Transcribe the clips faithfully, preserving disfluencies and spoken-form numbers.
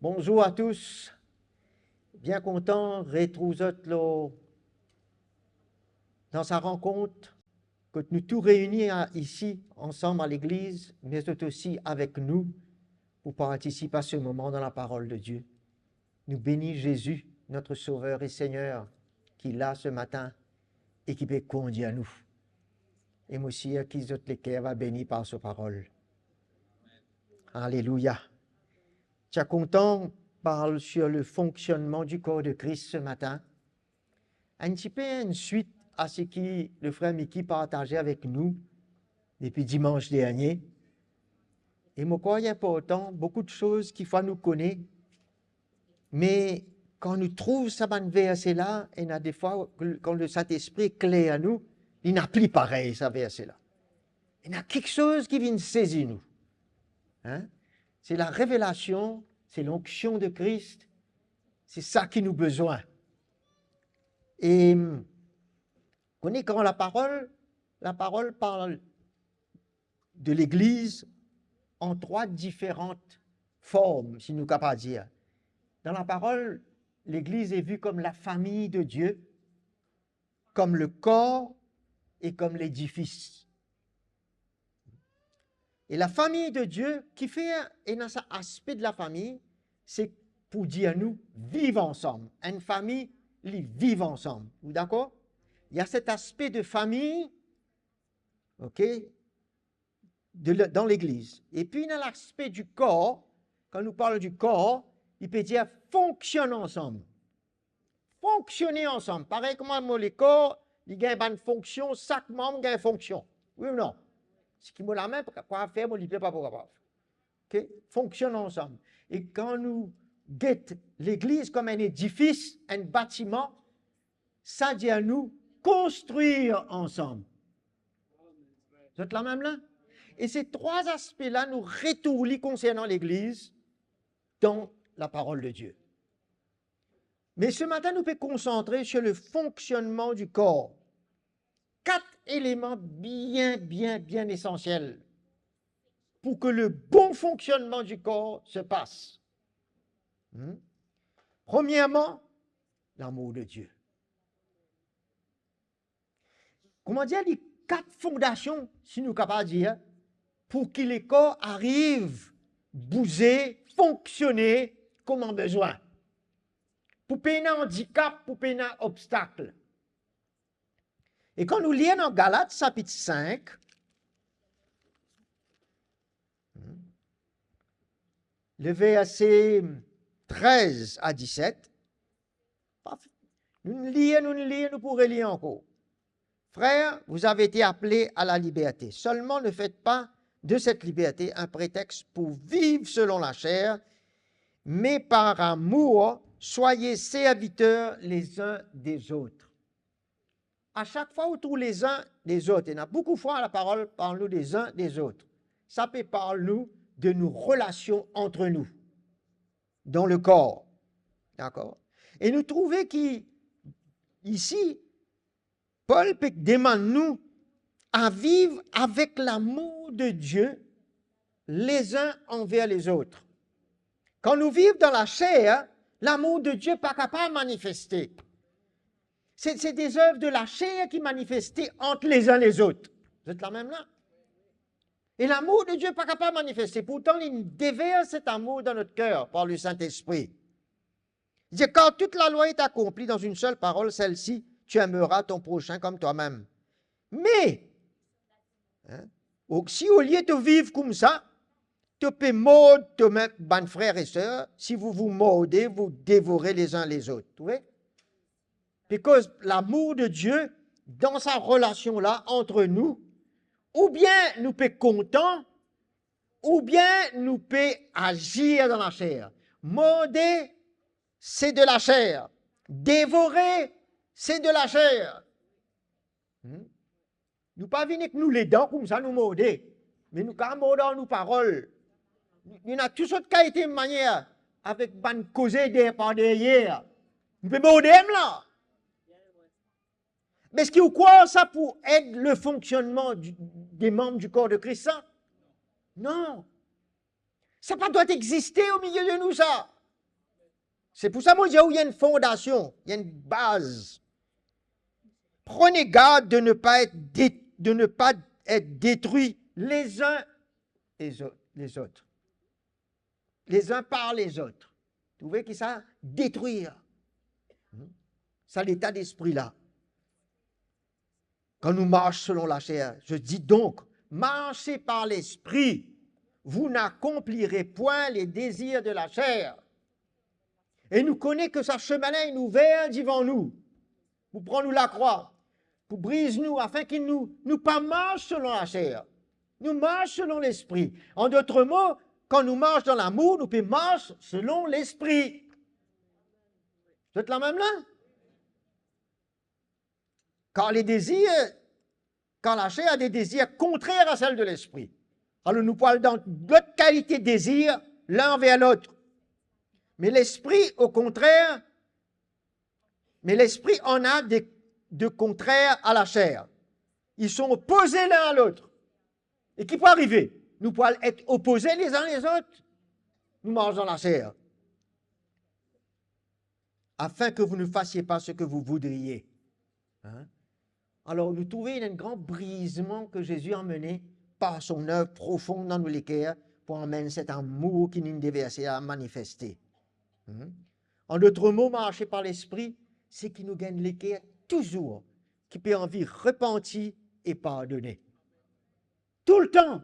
Bonzour a tous. Bien kontan retrouv zot lor, dan sa rankont kot nou tou reini a, isi ansam a legliz, me zot osi avek nou pou partisip a se moman dan laparol de Die. Nou beni Zezi, notre Sauveur et Seigneur, ki la se matin e ki pe kondir nou. E mo sir ki zot leker va beni par so parol. Alelouya. Ti a kontan parl sur le fonctionnement du corps de Christ ce matin. Un petit peu une suite à ce que le frère Mickey partageait avec nous depuis dimanche dernier. E mo krwar li inportan, boukou de soz ki fwa nou kone, me kan nou trouv sa bann verse la, ena defwa, kan le Saint-Esprit ekler nou, li nepli parey sa verse la. Ena kiksoz ki vinn sezi nou. Hein? Se la revelasion, se lonksion de Kris, se sa ki nou bezwin. E, kone kan laparol, laparol parl de legliz an trwa diferan form, si nou kapav dir. Dan laparol, legliz est vue comme la famille de Dieu, comme le corps et comme l'édifice. E la famille de Dieu, kifer ena sa aspe de la famille, se pou dir nou viv ansam. Enn fami, li viv ansam. Vous d'accord? Il y a cet aspect de famille, ok, de le, dans l'église. E pi, ena laspe du corps. Kan nou parl du corps, li pe dir fonksionn ansam. Fonksione ansam. Parey kouma mo lekor, li gagn bann fonksion, sak manm gagn fonksion. Wi ou non? Seki mo lame pa kapav fer, mo lipie pa pou kapav. Ok? Fonksionn ansam. E kan nou get legliz kom enn edifis, enn batiman, sa dir nou konstrir ansam. Zot la mem la? E se trwa aspe la, nou retourn li konsernan legliz dan laparol de Die. Me se matin, nou pe konsantre sur le fonctionnement du corps. Kat eleman bien, bien, bien esansiel pour que le bon fonctionnement du corps se passe. Hmm? Premièrement, l'amour de Dieu. Kouma dir, li kat fondasion, si nou kapav dir, pou ki lekor ariv bouze, fonksione kouma bezwin. Pou pena andikap, pou pena obstak. E kan nou lir dan Galat sapit sink, le verse trez a diset, nou lir, nou lir, nou pou relir ankor. Frères, vous avez été appelés à la liberté. Seulement ne faites pas de cette liberté un prétexte pour vivre selon la chair, mais par amour, soyez serviteurs les uns des autres. A sak fwa ou trouv les uns des autres, ena boukou fwa laparol parl nou des uns des autres. Sa pe parl nou de nou relasion ant nou, dan lekor. Dakor? E nou trouve ki isi, Pol pe demann nou a viv avek lamour de Die les uns envers les autres. Kan nou viv dan laser, lamour de Die pa kapav manifeste. Se, se dezev de laser ki manifeste ant les uns les autres. Zot la mem la? E lamour de Die pa kapav manifeste. Pourtan, li devers set amour dan not ker par le Saint-Esprit. Li dir, car toute la loi est accomplie dans une seule parole, celle-ci, tu aimeras ton prochain comme toi-même. Me, hein, ou, si olie to viv koumsa, to pe mord to mem bann frer e ser, si vous vous mordez, vous dévorez les uns les autres. Trouve? Because lamour de Die, dan sa relasion la ant nou, oubien nou pe kontan, oubien nou pe azir dan laser. Morde, se de laser. Devore, se de laser. Hmm? Nou pa vinn ek nou ledan koumsa nou morde, me nou kapav mord ar nou parol. Nou ena tou sort kalite manier avek bann koze der par deryer. Nou pe morde mem la. Me eski ou krwar sa pou ed le fonctionnement du, des membres du corps de Christ, sa? Non. Sa pa dwa existe au milieu de nou, sa. Se pou sa mo dir ou, il y a une fondation, il y a une base. Prenez garde de ne pas être dé-, de ne pas être détruits les uns les autres, les autres. Les uns par les autres. Trouve ki sa, détruire. Hmm? Sa leta lespri la. Kan nou mars selon laser, je dis donc, marchez par l'esprit, vous n'accomplirez point les désirs de la chair. E nou kone ki sa sime la inn ouver divan nou, pou pran nou lakrwa, pou briz nou, afin ki nou, nou pa mars selon laser, nou mars selon Lespri. An dot mo, kan nou mars dan lamour, nou pe mars selon Lespri. Zot la mem la? Car les désirs, car la chair a des désirs contraires à celle de l'esprit. Alor nou pou al dan lot kalite dezir, l'un envers l'autre. Me Lespri, au contraire, mais l'esprit en a des, de contraires à la chair. Ils sont opposés l'un à l'autre. E ki pou arive? Nou pou al et opoze les uns les autres. Nou mars dan laser. Afin que vous ne fassiez pas ce que vous voudriez. Hein? Alor, nou trouve ena enn gran brizman ke Zezi amene par son nerv profon dan nou leker pou amenn set amour ki nou inn deverse a manifeste. Hmm? An dot mo, marse par Lespri, se ki nou gagn leker touzour ki pe anvi repanti e pardone. Toultan.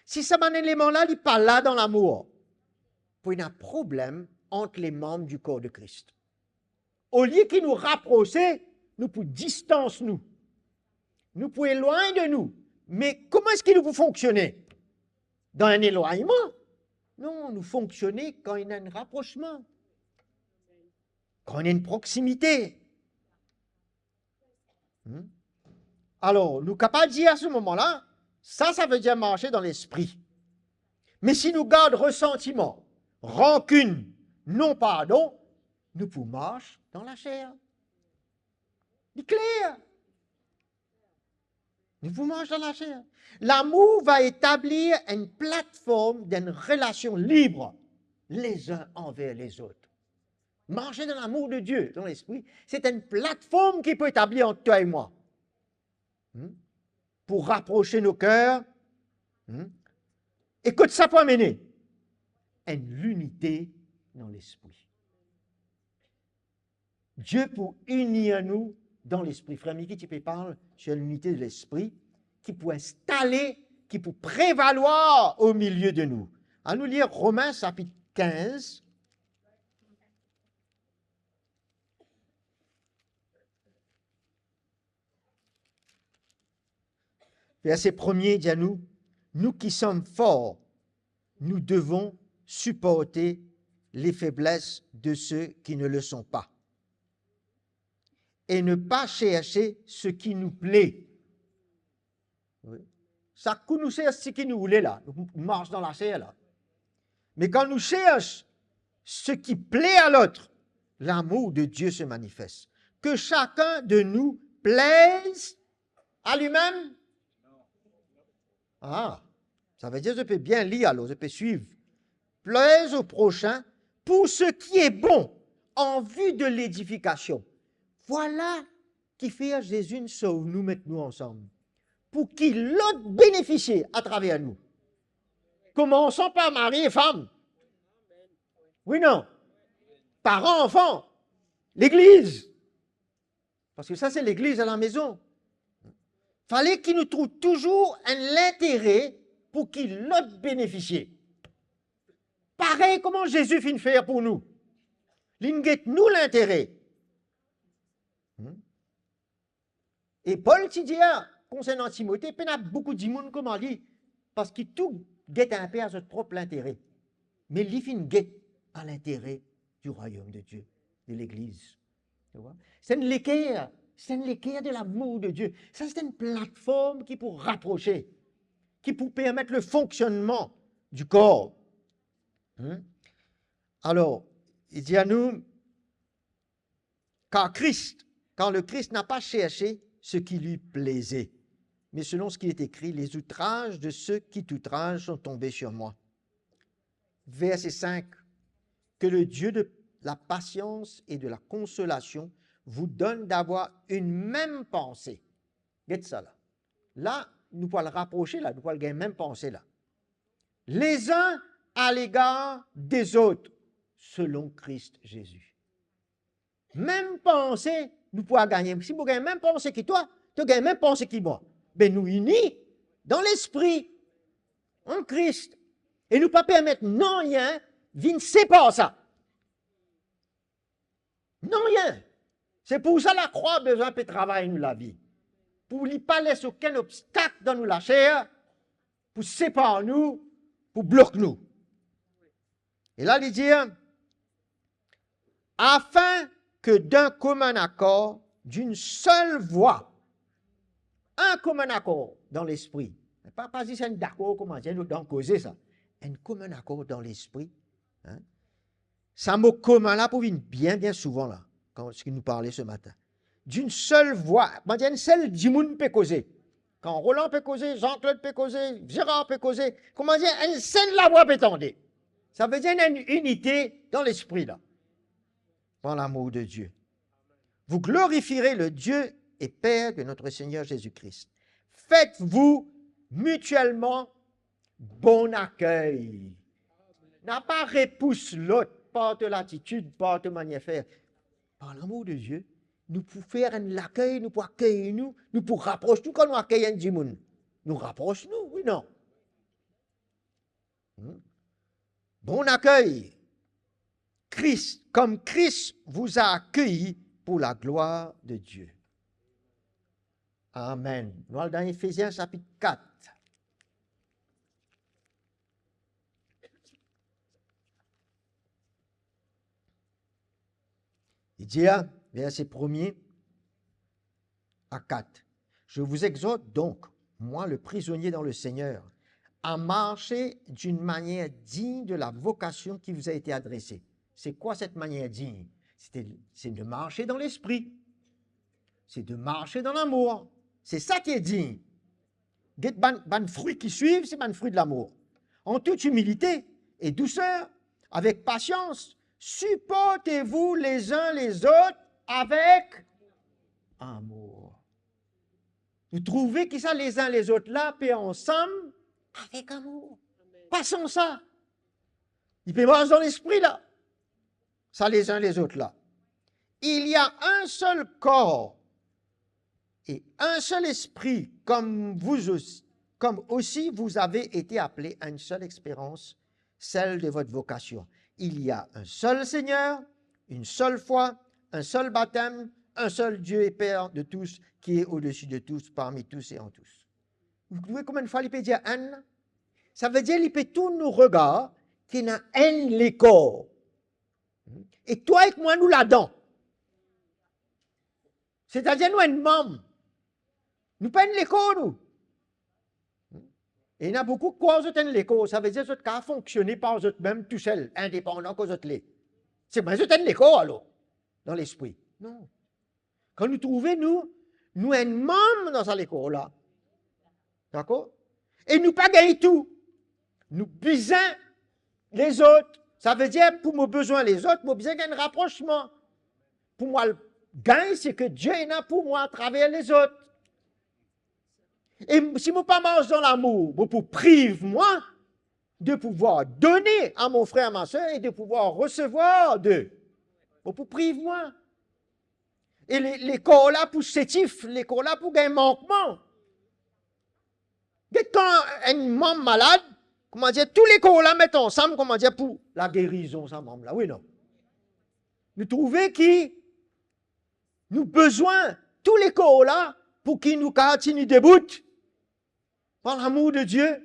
Si sa bann eleman la, li pa la dan lamour, pou ena problem ant le manm du corps de Christ. Olie ki nou raprose, nou pou distans nou. Nou pou elwagn de nou. Me kouma eski nou pou fonksione? Dan enn elwagnman? Non, nou fonksione kan ena enn raprosman. Kan ena enn proksimite. Hmm? Alor, nou kapav dir a se moman la, sa, sa vedir marse dan Lespri. Me si nou gard resantiman, rankinn, non-pardon, nou pou mars dan laser. Li kler. Nou pou mars dan laser. Lamour va etablir enn platform d'enn relasion lib les uns envers les autres. Marse dan lamour de Die, dan Lespri, se enn platform ki pou etabli ant twa e mwa. Hmm? Pou raprose nou ker. Hmm? E kot sa pou amene? Enn linite dan Lespri. Die pou inir nou dan Lespri. Frer Miki ti pe parl sur linite de Lespri ki pou instale, ki pou prevalwar o milie de nou. Annou lir Romin sapit kinz. Verse premie dir nou, nou ki som for, nous devons supporter les faiblesses de ceux qui ne le sont pas et ne pas chercher ce qui nous plaît. Wi. Sak kou nou sers seki nou oule la, nou mars dan laser la. Me kan nou sers seki pler a lot, lamour de Die se manifeste. Que chacun de nous plaise à lui-même. Ah, sa vedir zot pe bien lir, alor zot pe swiv. Plaise au prochain pour ce qui est bon, en vue de l'édification. Vwala kifer Zezi inn sov nou, met nou ansam, pou ki lot benefisie atraver nou. Komansan par mari e fam. Wi, non? Paran, anfan, legliz. Parski sa se legliz a lamezon. Fale ki nou trouv touzour enn lintere pou ki lot benefisie. Parey kouma Zezi finn fer pou nou. Linn get nou lintere. Hmm? E Pol ti dir, konsernan Timote, pena boukou dimoun kouma li, parski tou get inpe a zot prop lintere. Me li finn get a lintere du royaume de Dieu, de legliz. Tu vois? Se enn leker, se enn leker de lamour de Die. Sa se enn platform ki pou raprose, ki pou permet le fonksionnman du kor. Hmm? Alor, li dir anou, car Christ, car le Christ n'a pas cherché ce qui lui plaisait, mais selon ce qui est écrit, les outrages de ceux qui t'outragent sont tombés sur moi. Verset cinq. Que le Dieu de, la patience et de la consolation vous donne d'avoir une même pensée. Get sa la. La, nou pou al raprose la, nou pou al gagn mem panse la. Les uns à l'égard des autres, selon Christ Jésus. Mem panse nou pou al gagne. Si mo gagn mem panse ki twa, to gagn mem panse ki mwa. Be nou ini dan Lespri, an Kris. E nou pa permet nanye vinn separ sa. Nanye. Se pou sa lakrwa bizin pe travay nou lavi. Pou li pa les okenn obstak dan nou laser, pou separ nou, pou blok nou. E la, li dir, afin que d'un commun accord, d'une seule voix, un commun accord dans l'esprit. Pa, pa zis enn dakor, kouma dir, nou dan koze sa. Un commun accord dans l'esprit. Hein? Sa mo komin la pou vinn bien, bien souvan la, kan, seki nou parle ce matin. D'une seule voix, kouma dir, enn sel dimoun pe koze. Kan Roland pe koze, Jean-Claude pe koze, Gérard pe koze, kouma dir, enn sel lavwa pe tande. Sa ve dir enn inite dan Lespri la. Par l'amour de Dieu. Vous glorifierez le Dieu et Père de notre Seigneur Jésus-Christ. Faites-vous mutuellement bon accueil. Na pa repous lot par to latitid, par to manier fer. Par l'amour de Dieu, nou pou fer enn lakey, nou pou akey nou, nou pou rapros nou kan nou akey enn dimoun. Nou rapros nou, wi non? Hmm? Bon accueil. Christ, comme Christ vous a accueillis pour la gloire de Dieu. Amen. Nou al dan Efezien sapit kat. Li dir, verse premie a kat, je vous exhorte donc, moi le prisonnier dans le Seigneur, à marcher d'une manière digne de la vocation qui vous a été adressée. C'est quoi cette manière digne? C'est, c'est de marcher dans l'esprit. C'est de marcher dans l'amour. C'est ça qui est digne. Get bann, bann fri ki swiv, se bann fri de lamour. En toute humilité et douceur, avec patience, supportez-vous les uns les autres avec amour. Nou trouve ki sa les uns les autres la pe ansam avek amour. Pa san sa. Li pe mars dan Lespri la. Sa les uns les autres la. Il y a un seul corps et un seul esprit, comme vous aussi, comme aussi vous avez été appelés à une seule espérance, celle de votre vocation. Il y a un seul Seigneur, une seule foi, un seul baptême, un seul Dieu et Père de tous, qui est au-dessus de tous, parmi tous et en tous. Vous trouvez combien de fois il peut dire un? Ça veut dire, il peut tourner nos regards, qu'il y a un corps. E twa ek mwa, nou ladan. Setadir nou enn manm. Nou pa enn lekor, nou. E ena boukou krwar zot enn lekor, savedir zot kapav fonksione par zot mem tousel, indepandan kot zot le. Seki zot enn lekor alor, dan lespri. Non. Kan nou trouve nou, nou enn manm dan sa lekor la. Dakor? E nou pa gagn tou. Nou bizin lezot. Savedir, pou mo bizin lezot, mo bizin gagn raprosman. Pou mo al gagn seki Die ena pou mwa atraver lezot. E si mo pa mars dan lamour, mo pou priv mwa de pouvoir donner à mon frère, ma sœur, et de pouvoir recevoir d'eux. Mo pou priv mwa. E le, lekor la pou setif, lekor la pou gagn mankman. Get kan enn manm malad, koumadir, tou lekor la met ansam, koumadir, pou lagerizon sa manm la, wi non? Nou trouve ki nou bizin tou lekor la pou ki nou kapav tini debout par l'amour de Dieu,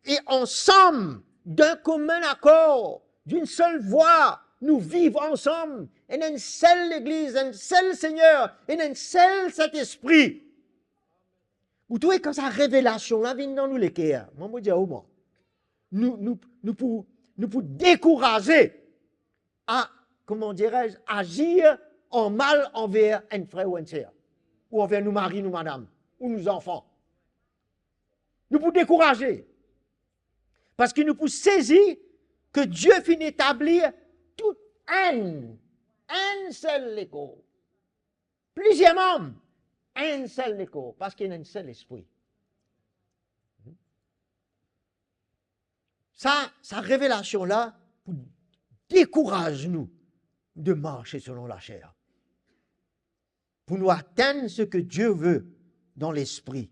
et ensemble, d'un commun accord, d'une seule voix, nous vivons ensemble, ena enn sel Legliz, enn sel Segner, ena enn sel Sintespri. Ou trouve kan sa revelasion la vinn dan nou leker, mwa, mo dir, o mwa, nou, nou, nou pou, nou pou dekouraze a, comment dirais-je, azir an mal anver enn frer ou enn ser, ou anver nou mari, nou madam, ou nou zanfan. Nou pou dekouraze. Parski nou pou sezi ki Die finn etablir tou enn, enn sel lekor. Plizier manm, enn sel lekor, parski ena enn sel Lespri. Sa, sa revelasion la pou dekouraz nou de marse selon laser, pou nou atenn seki Die ve dan lespri.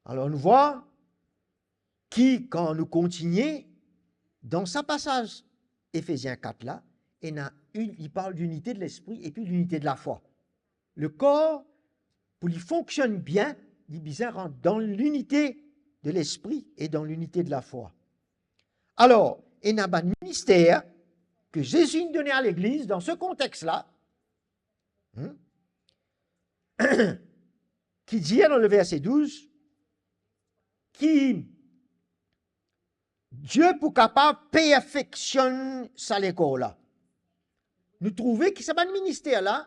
Alor nou vwar ki kan nou kontinie dan sa pasaz Efezien kat la, ena in, li parl linite de Lespri epi linite de lafwa. Lekor, pou li fonksionn bien, li bizin rant dan linite de Lespri e dan linite de lafwa. Alor, ena bann minister ki Zezi inn done a legliz dan se kontex la, hmm, ki dir dan le verse douz, ki Die pou kapav perfeksionn sa lekor la. Nou trouve ki sa bann minister la,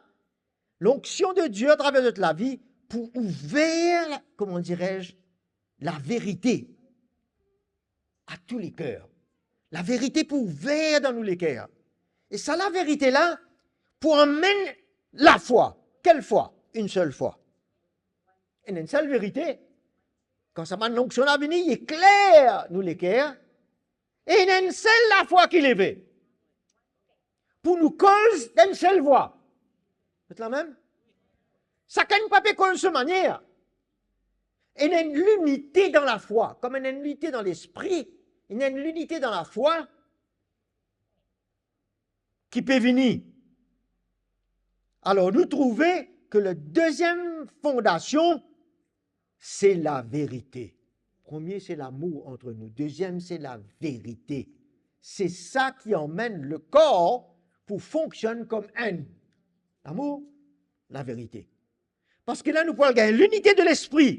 lonksion de Die atraver zot lavi pou ouver, la, koman dirais-je, laverite a tou leker. Laverite pou ouver dan nou leker. E sa laverite la pou amenn lafwa. Kel fwa? Enn sel fwa. Ena enn sel verite. Kan sa bann lonksion la vini, li ekler nou leker. E ena enn sel lafwa ki leve pou nou koz dan enn sel vwa. Zot la mem? Sakenn pa pe koz so manier. Ena enn linite dan lafwa, kouma ena enn linite dan Lespri, ena enn linite dan lafwa ki pe vini. Alor, nou trouve ki le deziem fondasion, se laverite. Premie, se lamour ant nou. Deziem, se laverite. Se sa ki amenn lekor pou fonksionn kom enn. Lamour, laverite. Parski la, nou pou al gagn linite de Lespri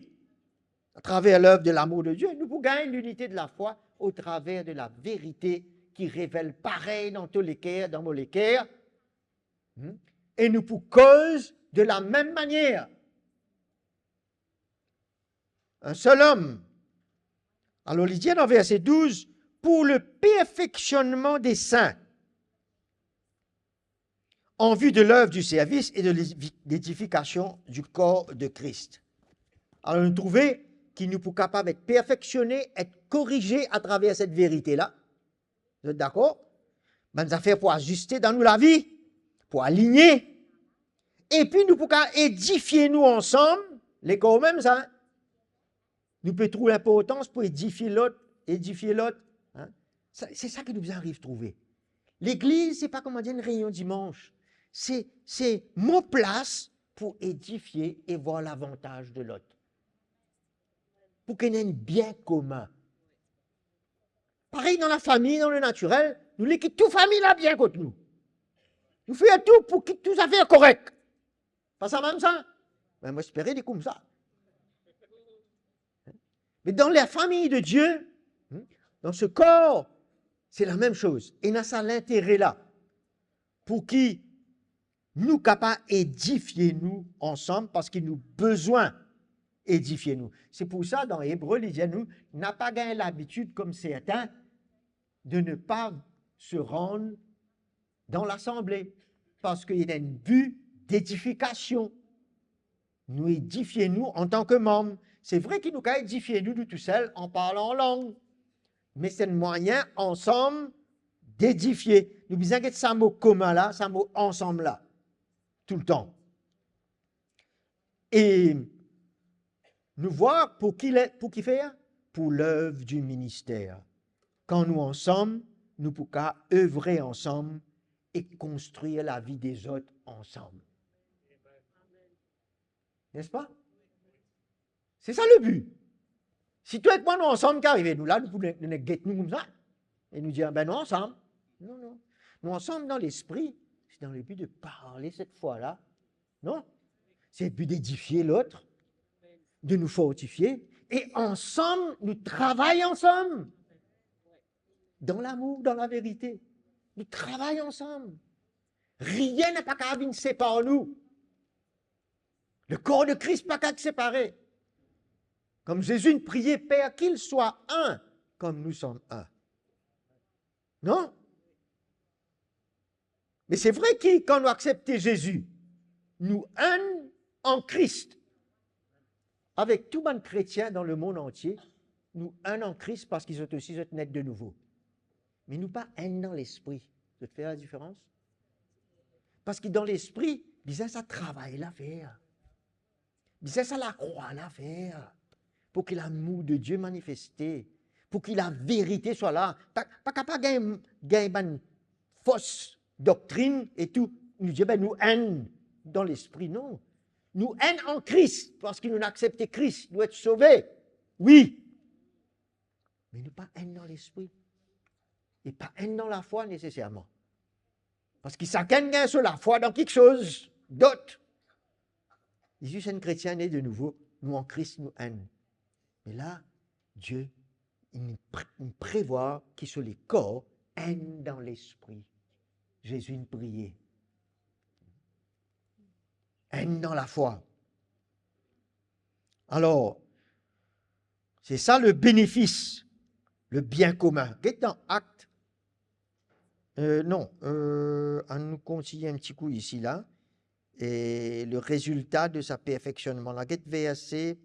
atraver lev de lamour de Die. Nou pou gagn linite de lafwa atraver de laverite ki revel parey dan to leker, dan mo leker. Hmm? E nou pou koz de lamem manier. Enn sel om. Alor, li dir dan verse douz, pour le perfectionnement des saints, en vue de l'œuvre du service et de l'édi-, l'édification du corps de Christ. Alor, nou trouve ki nou pou kapav et perfeksione, et korize atraver set verite la. Zot dakor? Bann zafer pou aziste dan nou lavi, pou aligne. Epi nou pou kapav edifie nou ansam, lekor mem sa. Nou pe trouv linportans pou edifie lot, edifie lot. Hein? Sa, se sa ki nou bizin ariv trouve. Legliz, se pa kouma dir enn reynion dimans. Se, se mo plas pou edifie e vwar lavantaz de lot. Pou ki ena enn bien komin. Parey dan lafami, dan le natirel, nou le ki tou fami la bien kot nou. Nou fer tou pou ki tou zafer korek. Pa sa mem sa? Me mo espere li koumsa. Me dan lafami de Die, dan se kor, se lamem soz. Ena sa lintere la. Pou ki nou kapav edifie nou ansam, parski nou bizin edifie nou. Se pou sa, dan Ebre, li dir nou, napa gagn labitid kom sertin de ne pas se rendre dans l'assemblée, parski ena enn bi dedifikasion. Nou edifie nou antan ki manm. Se vre ki nou kapav edifie nou, nou tousel, an parlan an lang. Me se enn mwayin ansam dedifie. Nou bizin get sa mo komin la, sa mo ansam la, toultan. E nou vwar pou ki le-, pou ki fer? Pou lev di minister. Kan nou ansam, nou pou kapav evre ansam e konstrir lavi dezot ansam. Nespa? Se sa le bi. Si twa ek mwa nou ansam, ki arive? Nou la, nou pou, nou, nou get nou koumsa. E nou dir, "Ben, nou ansam." Non, non. Nou ansam dan lespri, se dan le bi de parle set fwa la. Non? Se le bi de edifie lot, de nou fortifie. E ansam, nou travay ansam. Dan lamour, dan laverite. Nou travay ansam. Rien napa kapav vinn separ nou. Le corps de Christ pa kapav separe. Comme Jésus priait, Père, qu'ils soient un, comme nous sommes un. Non? Me se vre ki kan nou aksepte Zezi, nou enn an Kris. Avek tou bann kretien dan lemond antie, nou enn an Kris parski zot osi zot net de nouvo. Me nou pa enn dan lespri. Zot fer ladiferans? Parski dan lespri, bizin sa travay la fer. Bizin sa lakrwa la fer, pou ki lamour de Die manifeste, pou ki laverite swa la. Pa, pa kapav gagn, gagn bann fos doktrinn e tou, nou dir, "Be, nou enn dan lespri." Non. Nou enn an Kris, parski nou aksepte Kris, nou et sove. Wi. Me nou pa enn dan lespri. E pa enn dan lafwa neseserman. Parski sakenn gagn so lafwa dan kiksoz dot. Li zis enn kretien ne de nouvo, nou an Kris, nou enn. Me la, Die, li pre-, li prevwar ki so lekor enn dan lespri. Zezi inn priye. Enn dan lafwa. Alor, se sa le benefis, le bien komin. Get dan Akt, euh, non, euh, annou kontign enn ti kou isi la. E le rezilta de sa perfeksionman la, get verse,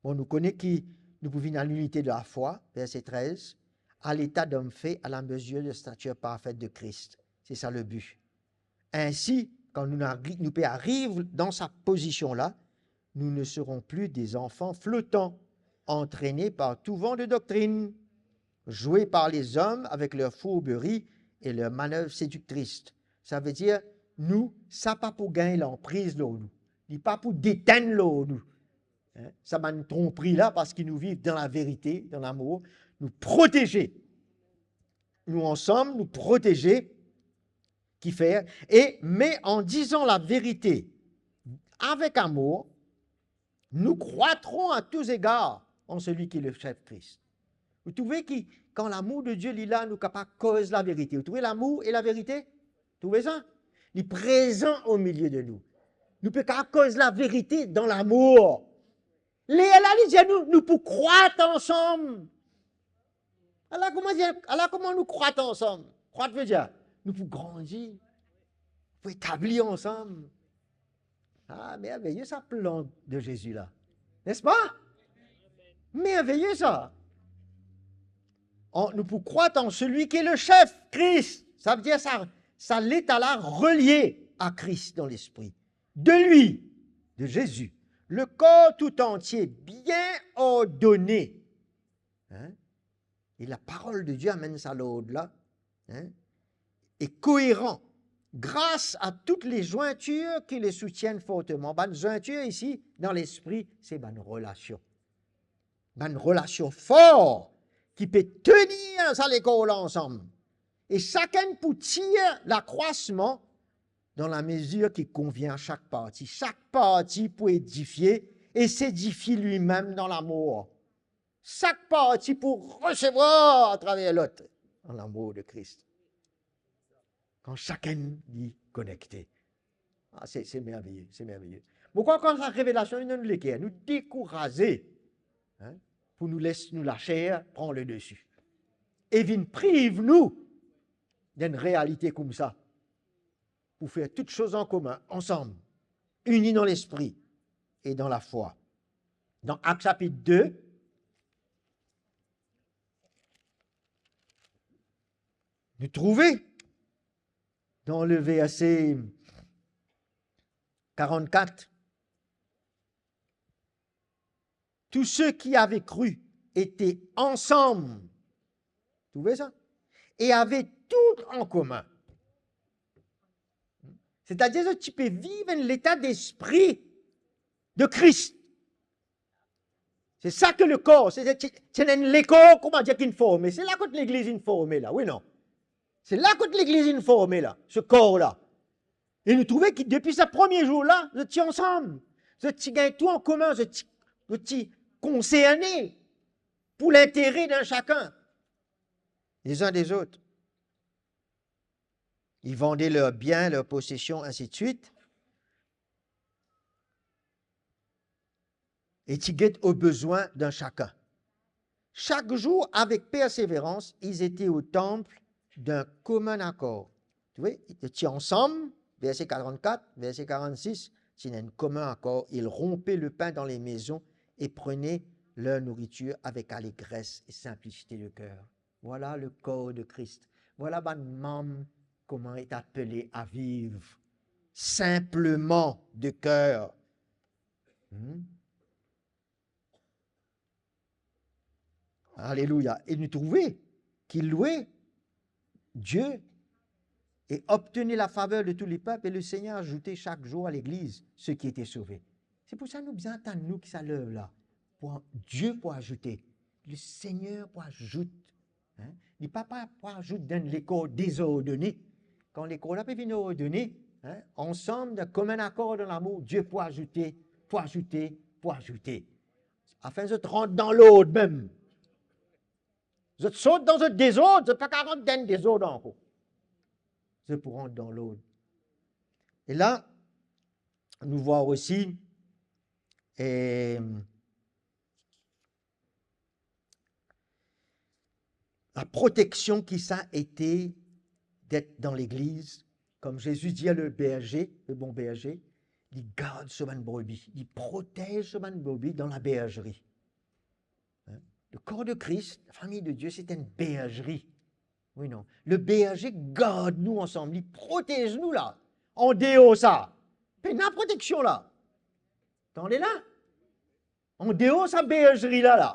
bon, nou kone ki nou pou vinn a linite de lafwa, verse trez, à l'état d'homme fait à la mesure de stature parfaite de Christ. Se sa le bi. Ainsi, quand nous n'arri-, nous peut arriver dans sa position-là, nous ne serons plus des enfants flottants, entraînés par tout vent de doctrine, joués par les hommes avec leurs fourberies et leurs manœuvres séductrices. Savedir, nou, sa pa pou gagn lanpriz lor nou. Li pa pou detenn lor nou. Hein? Sa bann tronpri la, parski nou viv dan laverite, dan lamour, nou proteze. Nou ansam, nou proteze. Kifer? Et, mais en disant la vérité avec amour, nous croîtrons à tous égards en celui qui est le chef Christ. Ou trouve ki, kan lamour de Die li la, nou kapav koz laverite. Ou trouve lamour e laverite? Trouve sa? Li prezan omilie de nou. Nou pe kapav koz laverite dan lamour. Lerla li dir nou, nou pou krwat ansam. Ala kouma dir, ala kouma nou krwat ansam. Krwat vedir, nou pou grandi, pou etabli ansam. Ah, merveye sa plan de Zezi la. N'est-ce pas? Merveye sa. An, nou pou krwat an celui qui est le chef, Christ. Savedir sa, sa leta la relie a Kris dan lespri. De lui, de Jésus, le corps tout entier, bien ordonné. Hein? Et la parole de Dieu amène sa lord la. Hein? Et cohérent, grâce à toutes les jointures qui le soutiennent fortement. Bann zwintir isi, dan lespri, se bann relasion. Bann relasion for ki pe tenir sa lekor la ansam. E sakenn pou tir lakrwasman dan lamezir ki konvien a sak parti. Sak parti pou edifie e sedifie limem dan lamour. Sak parti pou resevwar atraver lot, dan lamour de Kris. Kan sakenn li konekte. Ah, se, se merveye, se merveye. Mo krwar kan sa revelasion vinn dan nou leker, nou dekouraze, hein, pou nou les nou laser pran le desi. E vinn priv nou d'enn realite koumsa. Pou fer tout soz an komin, ansam, ini dan lespri e dan lafwa. Dan Akt sapit de, nou trouve dan le verse karannkat, tous ceux qui avaient cru étaient ensemble. Trouve sa? Et avaient tout en commun. Setadir, zot ti pe viv enn leta lespri de Kris. Se sa ki lekor, se, se, se enn lekor, kouma dir, ki inn forme. Se la kot legliz inn forme la, wi non? Se la kot legliz inn forme la, se kor la. E nou trouve ki depi sa premie zour la, zot ti ansam. Zot ti gagn tou an komin, zot ti, zot ti konserne pou lintere d'enn sakenn, les uns des autres. Ils vendaient leurs biens, leurs possessions, ainsi de suite. E ti get o bezwin d'enn sakenn. Chaque jour, avec persévérance, ils étaient au temple d'un commun accord. Trouve, zot ti ansam, verse karannkat, verse karannsis, ti ena enn komin akor, ils rompaient le pain dans les maisons et prenaient leur nourriture avec allégresse et simplicité de cœur. Voilà le corps de Christ. Voilà bann mem kouma li apele a viv sinpleman de ker. Hmm? Alelouya. E nou trouve ki lwe Dieu et obtenait la faveur de tous les peuples, et le Seigneur ajoutait chaque jour à l'Église ceux qui étaient sauvés. Se pou sa nou bizin atann nou ki sa ler la. Pou, Dieu pou azoute. Le Seigneur pou azoute. Hein? Li pa, pa pou azout dan lekor dezordone. Kan lekor la pe vinn ordone, hein, ansam, dan komin akor, dan lamour, Dieu pou azoute, pou azoute, pou azoute. Afin zot rant dan lord mem. Zot sort dan zot dezord, zot pa kapav rant dan dezord ankor. Zot pou rant dan lord. E la, nou vwar osi, eh, la proteksion ki sa ete d'être dans l'église. Comme Jésus dit à le berger, le bon berger, li gard so bann brebi, li protez so bann brebi dan la berzerie. Hein? Le corps de Christ, la famille de Dieu, c'est une bergerie. Wi, non? Le berze gard nou ansam, li protez nou la. Andeor sa, pena proteksion la. Tande la? Andeor sa berzeri la, la,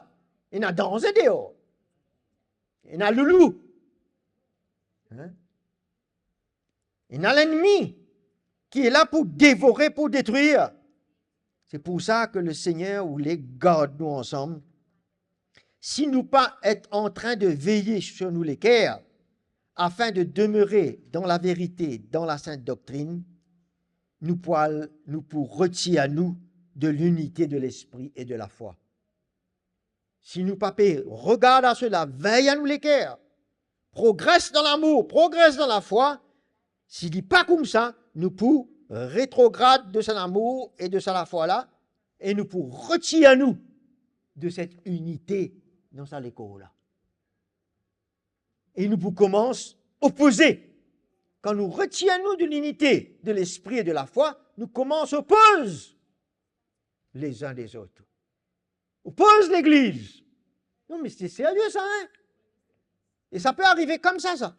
ena danze deor. Ena loulou. Hein? Ena lennmi ki est là pour dévorer, pour détruire. C'est pour ça que le Seigneur voulait garder nous ensemble. Si nou pa et antrin de veye sur nou leker, afin de demeurer dans la vérité, dans la sainte doctrine, nou pou al, nou pou retir nou de linite de lespri e de lafwa. Si nou pa pe regard a sela, vey a nou leker, progres dan lamour, progres dan lafwa, si li pa koumsa, nou pou retrograd de sa lamour e de sa lafwa la, e nou pou retir nou de set inite dan sa lekor la. E nou pou koumans opoze. Kan nou retir nou de linite de lespri e de lafwa, nou koumans opoz les uns les autres. Opoz legliz. Non, me se serye sa, hein? E sa pe arive koumsa, sa.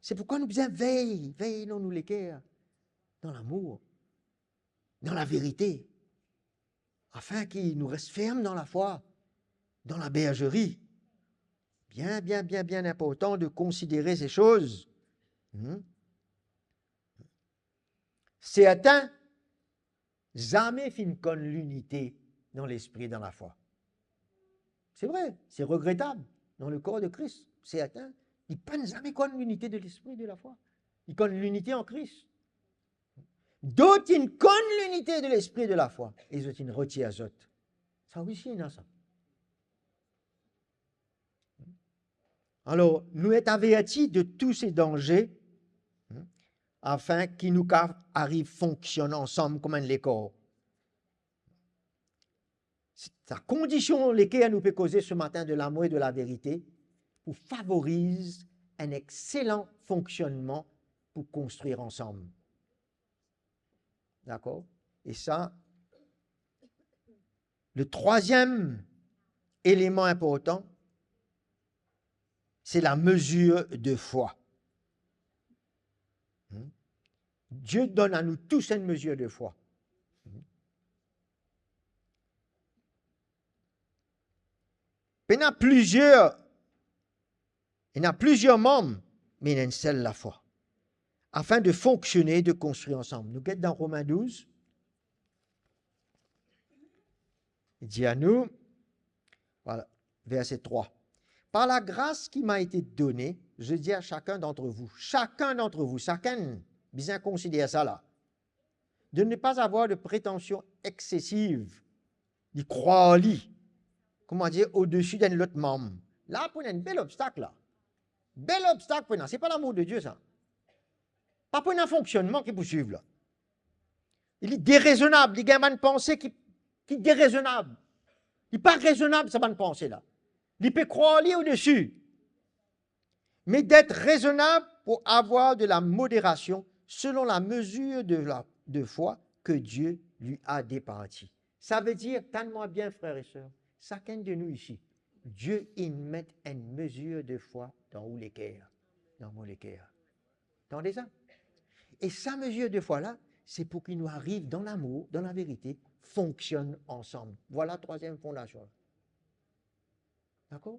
Se poukwa nou bizin vey, vey dan nou leker, dan lamour, dan laverite, afin ki nou res ferm dan lafwa, dan laberzeri. Bien, bien, bien, bien inportan de konsidere se soz. Hmm? Sertin zame finn konn linite dan lespri, dan lafwa. Se vre, se regretab. Dan lekor de Kris, sertin, li pa'nn zame konn linite de lespri, de lafwa. Li konn linite an Kris. Dot inn konn linite de lespri, de lafwa, e zot inn retir zot. Sa osi ena sa. Alor, nou et averti de tou se danze, hmm, afin ki nou kav ariv fonksionn ansam kouma enn lekor. Sa kondision leker nou pe koze se matin de lamour e de laverite pou favoriz enn exselan fonksionnman pou konstrir ansam. Dakor? E sa, le trwaziem eleman inportan, se la mezir de fwa. Hmm? Dieu donn a nou tous enn mezir de fwa. Hmm? Pena plizier Ena plizier manm, me ena enn sel lafwa, afin de fonksione, de konstrir ansam. Nou get dan Romin douz. Li dir a nou, vwala, verse trwa. Par la grâce qui m'a été donnée, je dis à chacun d'entre vous, chacun d'entre vous, sakenn bizin konsider sa la, de ne pas avoir de prétention excessive, de krwar li, kouma dir, odesi d'enn lot manm. La pou ena enn bel obstak la. Bel obstak pou ena, se pa lamour de Dieu sa. Pa pou ena fonksionnman ki pou swiv la. Li derezonab, li gagn bann panse ki, ki derezonab. Li pa rezonab sa bann panse la. Li pe krwar li odesi. Mais d'être raisonnable pour avoir de la modération selon la mesure de la, de foi que Dieu lui a départie. Savedir, tann mwa bien, frer e ser, sakenn de nou isi, Die inn met enn mezir de fwa dan ou leker, dan mo leker. Tande sa? E sa mezir de fwa la, se pou ki nou ariv dan lamour, dan laverite, fonksionn ansam. Vwala trwaziem fondasion la. Dakor?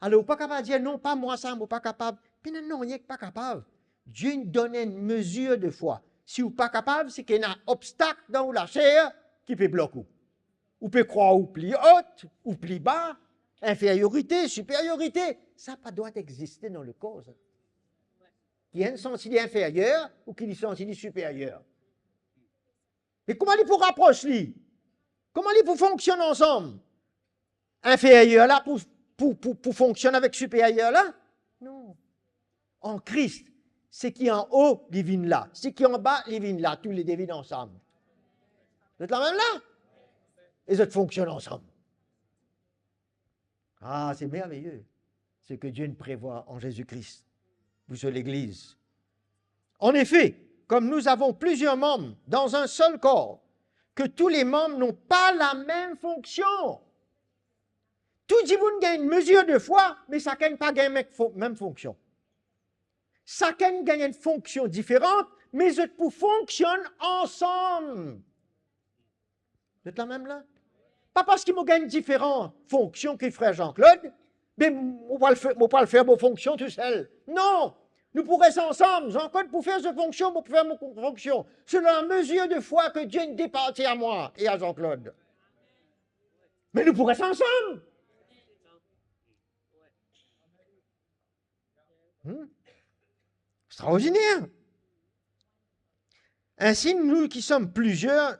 Alor, ou pa kapav dir, "Non, pa mwa sa, mo pa kapav." Pena nanye ki pa kapav. Die donn enn mezir de fwa. Si ou pa kapav, se ki ena obstak dan ou laser ki pe blok ou. Ou pe krwar ou pli ot, ou pli ba, inferyorite, siperiorite. Sa pa dwa existe dan lekor, sa. Ki enn santi li inferyer ou ki li santi li siperyer. Me kouma li pou rapros li? Kouma li pou fonksionn ansam? Inferyer la pou, pou, pou, pou fonksionn avek siperyer la? Non. An Kris, seki anlo, li vinn la. Seki anba, li vinn la. Toulede vinn ansam. Zot la mem la? E zot fonksionn ansam. Ah, c'est merveilleux ce que Dieu nous prévoit en Jésus-Christ pour so Legliz. En effet, comme nous avons plusieurs membres dans un seul corps, que tous les membres n'ont pas la même fonction. Tou dimoun gagn enn mezir de fwa, me sakenn pa gagn mem fon-, mem fonksion. Sakenn gagn enn fonksion diferan, me zot pou fonksionn ansam. Zot la mem la? Pa parski mo gagn diferan fonksion ki frer Jean-Claude, be mo pou al fer, mo pou al fer mo fonksion tousel. Non! Nou pou res ansam. Jean-Claude pou fer so fonksion, mo pou fer mo fonksion. Selon la mezir de fwa ki Die inn departi a mwa e a Jean-Claude. Me nou pou res ansam. Hmm? Extraordiner. Ainsi, nous qui sommes plusieurs,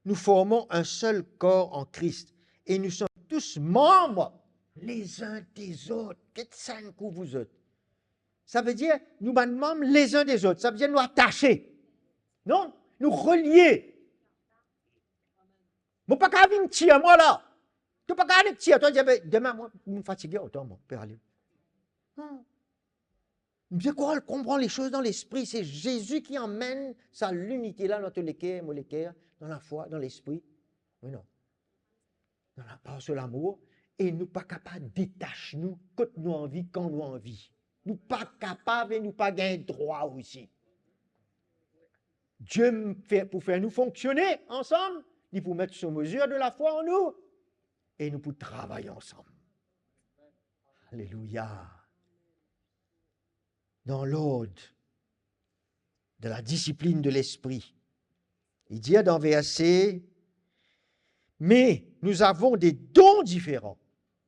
nous formons un seul corps en Christ, et nous sommes tous membres les uns des autres. Get sa enn kou, vous autres. Savedir, nou bann manm les uns des autres. Savedir, nou atase. Non? Nou relie. Mo pa kapav vinn tir mwa la. To pa kapav vinn tir twa, dir, "Be, demin, mwa, mo fatige, otan, mo pe ale." Non. Bien, kan nou konpran les choses dans l'esprit, c'est Jésus qui amène sa linite la dan to leker, mo leker, dan lafwa, dan lespri. Wi, non? Dan la, par so lamour, e nou pa kapav detas nou kot nou anvi, kan nou anvi. Nou pa kapav e nou pa gagn drwa osi. Die fer, pou fer nou fonksione ansam, li pou met so mezir de lafwa an nou, e nou pou travay ansam. Alelouya. Dan lord de la disiplin de Lespri, li dir dan verse, "Mais nous avons des dons différents."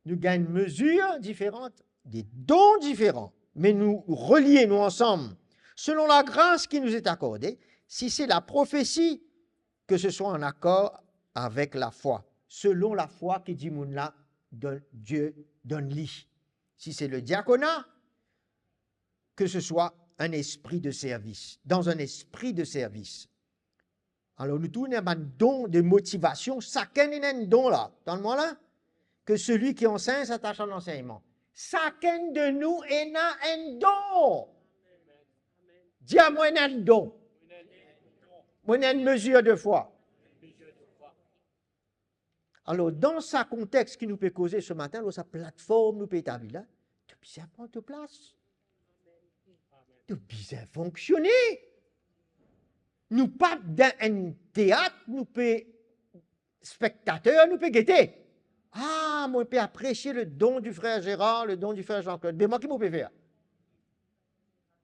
Nou gagn mezir diferan, des dons différents, me nou relie nou ansam selon la gras ki nou ete akorde. Si se la profesi, ke se swa an akor avek lafwa, selon lafwa ki dimoun la donn, Die donn li. Si se le diakona, ke se swa enn espri de servis, dan enn espri de servis. Alor, nou tou ena bann don de motivasion, sakenn ena enn don la. Tann mwa la, que celui qui enseigne s'attache à l'enseignement. Sakenn de nou ena enn don. Dir, "Mwa ena enn don. Mwa ena enn mezir de fwa." Alor, dan sa kontex ki nou pe koze se matin, lor sa platform nou pe etabli la, to bizin pran to plas. To bizin fonksione. Nou pa dan enn teat, nou pe spektater, nou pe gete. Ah, mo pe apresie le don du frère Gérard, le don du frère Jean-Claude. Be mwa, ki mo pe fer?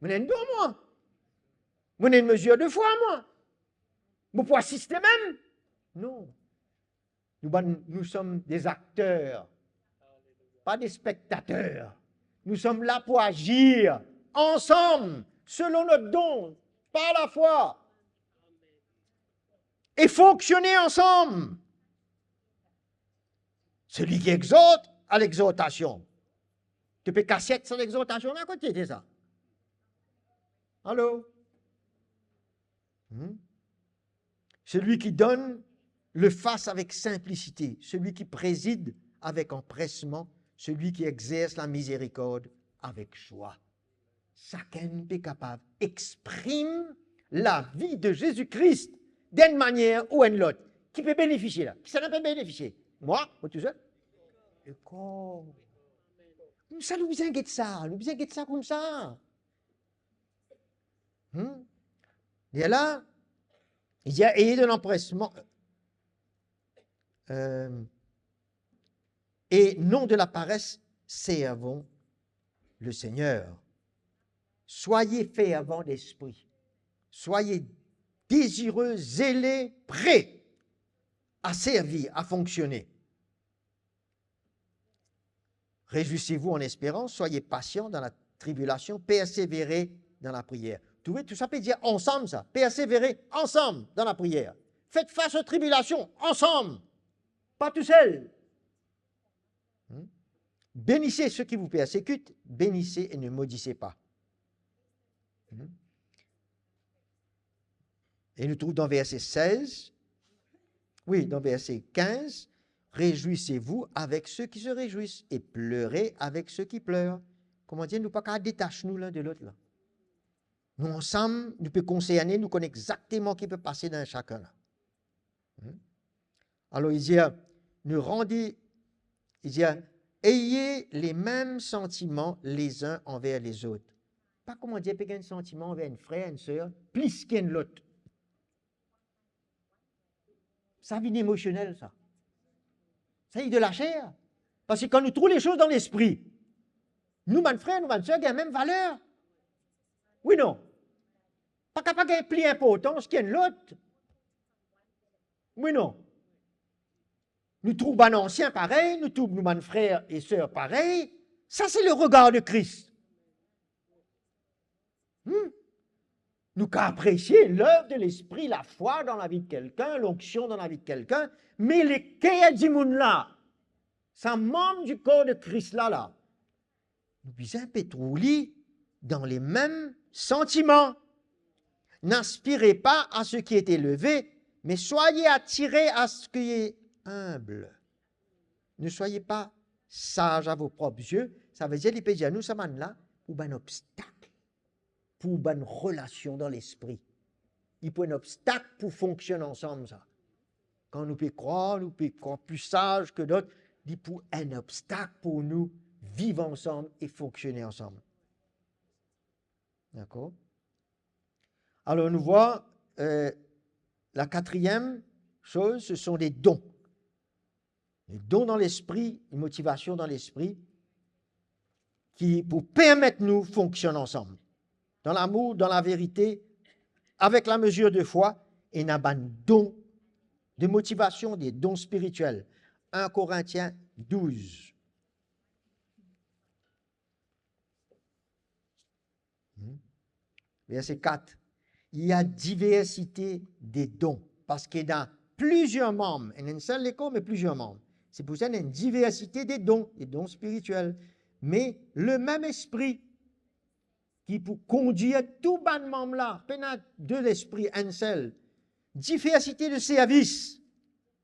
Mo ena enn don, mwa. Mo ena enn mezir de fwa, mwa. Mo pou asiste mem? Non. Nou bann, nous sommes des acteurs, pas des spectateurs. Nous sommes là pour agir ensemble, selon notre don, par la foi, et fonctionner ensemble. Celui qui exhorte à l'exhortation. To pe kasiet sa lexortasion la, kot to ete sa? Allo? Hmm? Celui qui donne le fasse avec simplicité, celui qui préside avec empressement, celui qui exerce la miséricorde avec joie. Sakenn pe kapav exprim lavi de Zezi Kris dan enn manier ou enn lot. Ki pe benefisie la? Kisannla pe benefisie? Mwa, mo tousel? Lekor. Sa nou bizin get sa, nou bizin get sa koumsa. Hmm? Lerla, li dir, ayez de l'empressement, euh, et non de la paresse, servons le Seigneur. Soyez fervent d'esprit. Soyez désireux, zélé, prêt à servir, à fonctionner. Réjouissez-vous en espérant, soyez patient dans la tribulation, persévérez dans la prière. Trouve, tou sa pe dir ansam sa, persevere ansam dan lapriyer. Faites face aux tribulations ensemble, pas tout seul. Hmm? Bénissez ceux qui vous persécutent, bénissez et ne maudissez pas. Hmm? E nou trouv dan verse sez, wi, dan verse kinz, réjouissez-vous avec ceux qui se réjouissent et pleurez avec ceux qui pleurent. Kouma dir, nou pa kapav detas nou linn de lot la. Nou ansam, nou pe konserne, nou konn exakteman ki pe pase dan sakenn la. Hmm? Alor, li dir, nou randi, li dir, ayez les mêmes sentiments les uns envers les autres. Pa kouma dir pe gagn santiman anver enn frer, enn ser, plis ki enn lot. Sa vinn emosionel, sa. Sa vinn de laser. Parski kan nou trouv lesoz dan lespri, nou bann frer, nou bann ser gagn mem valer. Wi, non? Pa kapav gagn pli inportans ki enn lot. Wi, non? Nou trouv bann ansien parey, nou trouv nou bann frer e ser parey. Sa, se le regar de Kris. Hmm? Nou kapav apresie lev de Lespri, lafwa dan lavi de kelkenn, lonksion dan lavi de kelkenn, me leker dimoun la, sa manm di kor de Kris la, la, nou bizin pe trouv li dan lemem santiman. N'aspirez pas à ce qui est élevé, mais soyez attirés à ce qui est humble. Ne soyez pas sages à vos propres yeux. Savedir, li pe dir nou, sa bann la pou bann obstak, pou bann relasion dan lespri. Li pou enn obstak pou fonksionn ansam, sa. Kan nou pe krwar, nou pe krwar pli saz ki dot, li pou enn obstak pou nou viv ansam e fonksione ansam. Dakor? Alor, nou vwar, euh, la quatrième chose, ce sont des dons. Les dons dans l'esprit, une motivation dans l'esprit, ki pou permet nou fonksionn ansam. Dans l'amour, dans la vérité, avec la mesure de foi, ena bann don de motivation, des dons spirituels. Un Corinthiens douze. Hmm. Verset quatre. Il y a diversité des dons. Parski ena plizier manm, ena enn sel lekor, me plizier manm. Se pou sa ena enn diversite de don, de don spiritiel. Me lemem Lespri ki pou kondir tou bann manm la, pena de Lespri, enn sel. Diversite de servis,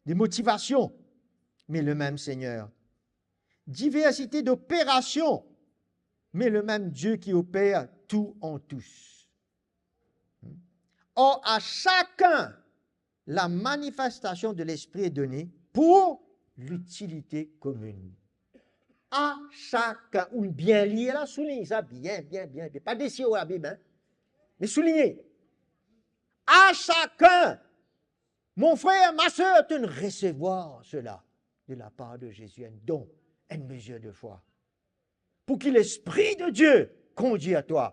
de motivasion, me lemem Segner. Diversite doperasion, me lemem Die ki oper tou an tous. Or, à chacun, la manifestation de l'Esprit est donnée pour l'utilité commune. À chacun, ou bien lir la, soulign sa bien, bien, bien, bien. Pa desi ar Labib, hein, me souligne. À chacun, mon frère, ma sœur, tu resevwar sela de la part de Jésus, un don, une mesure de foi. Pou ki Lespri de Die kondir twa.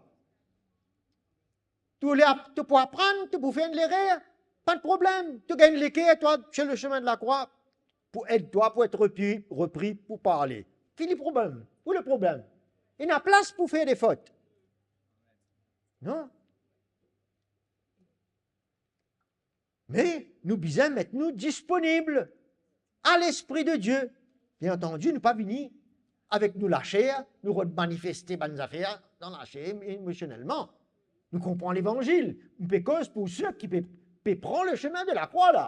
To le ap-, to pou aprann, to pou fer enn lerer, pa de problem. To gagn leker, twa, sur le chemin de la croix, pou ed twa pou et repri, repri pou parle. Fini problem. Ou le problem? Ena plas pou fer de fot? Non. Me nou bizin met nou disponib a Lespri de Die. Bien antandi, nou pa vini avek nou laser, nou rod manifeste bann zafer dan laser emosionelman. Nou konpran Levanzil. Nou pe koz pou seki pe, pe pran le semin de lakrwa la.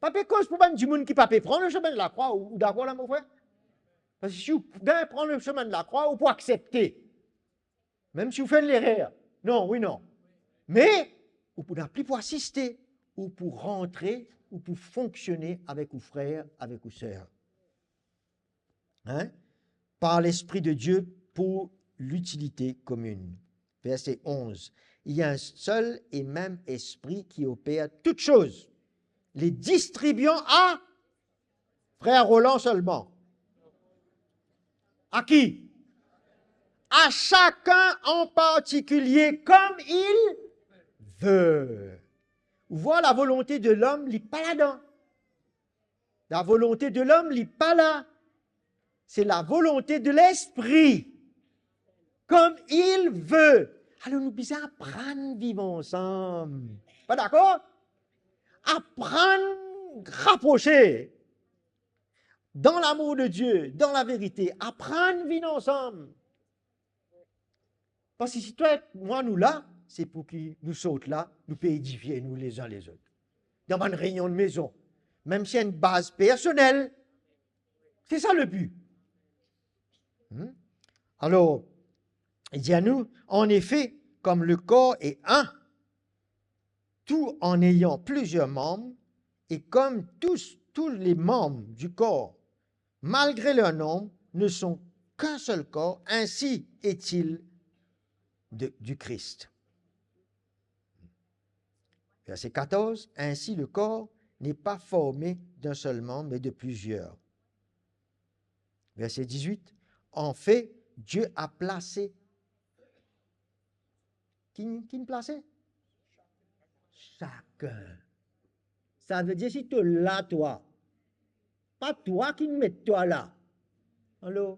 Pa pe koz pou bann dimoun ki pa pe pran le semin de lakrwa. Ou, ou dakor la, mo frer? Parski si ou gagn pran le semin de lakrwa, ou pou aksepte. Mem si ou fer enn lerer. Non, wi, non. Me, ou pou napli pou asiste, ou pou rantre, ou pou fonksione avek ou frer, avek ou ser. Hein? Par l'Esprit de Dieu pour l'utilité commune. Verset onze. Il y a un seul et même esprit qui opère toutes choses, les distribuant à frère Roland seulement. À qui? À chacun en particulier, comme il veut. Ou vwar, lavolonte de lom, li pa ladan. Lavolonte de lom, li pa la. Se lavolonte de Lespri. Comme il veut. Alor, nou bizin aprann viv ansam. Pa dakor? Aprann raprose. Dan lamour de Die, dan laverite, aprann vinn ansam. Parski si twa ek mwa nou la, se pou ki nou sort la, nou pe edifie nou lezin lezot. Dan bann reynion de mezon, mem si enn baz personel, se sa le bi. Hmm? Alor, li dir nou, en effet, comme le corps est un, tout en ayant plusieurs membres, et comme tous, tous les membres du corps, malgré leur nombre, ne sont qu'un seul corps, ainsi est-il de, du Christ. Verset quatorze, ainsi le corps n'est pas formé d'un seul membre, mais de plusieurs. Verset dix-huit, en fait, Dieu a placé Ki, ki plase? Sakenn. Savedir si to la twa, pa twa ki met twa la. Alor,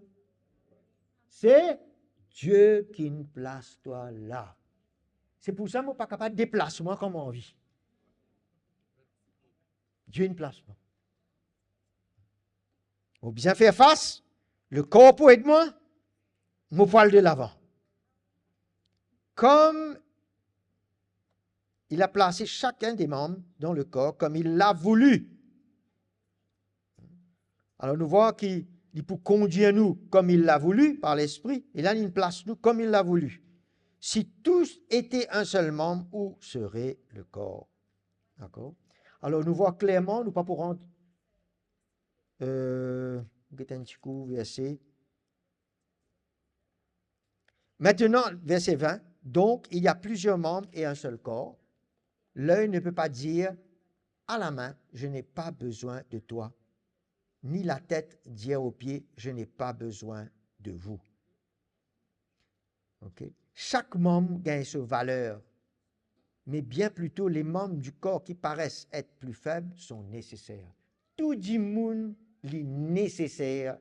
se Die ki plas twa la. Se pou sa mo pa kapav deplas mwa kan mo anvi. Die inn plas mwa. Mo bizin fer fas, lekor pou ed mwa, mo pou al delavan. Comme il a placé chacun des membres dans le corps comme il l'a voulu. Alor nou vwar ki li pou kondir nou comme il l'a voulu par Lespri, e la li plas nou comme il l'a voulu. Si tous étaient un seul membre, où serait le corps? Dakor? Alor nou vwar klerman, nou pa pou rant, euh, get enn ti kou verse. Maintenant, verset vingt, donc il y a plusieurs membres et un seul corps. L'œil ne peut pas dire à la main, je n'ai pas besoin de toi, ni la tête dire aux pieds, je n'ai pas besoin de vous. Ok? Chaque membre gagne sa valer, mais bien plutôt les membres du corps qui paraissent être plus faibles sont nécessaires. Tou dimoun li neseser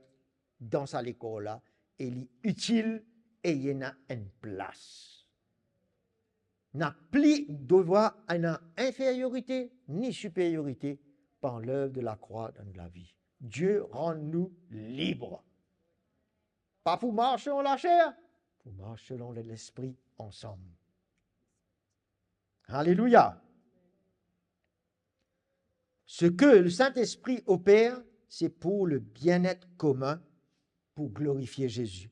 dan sa lekor la, e li itil, e li ena enn plas. Napa devwar ena inferiorite ni superiorite par lev de lakrwa dan nou lavi. Die rann nou lib. Pa pou mars selon laser, pou mars selon Lespri ansam. Alelouya! Ce que le Saint-Esprit opère, c'est pour le bien-être commun, pour glorifier Jésus.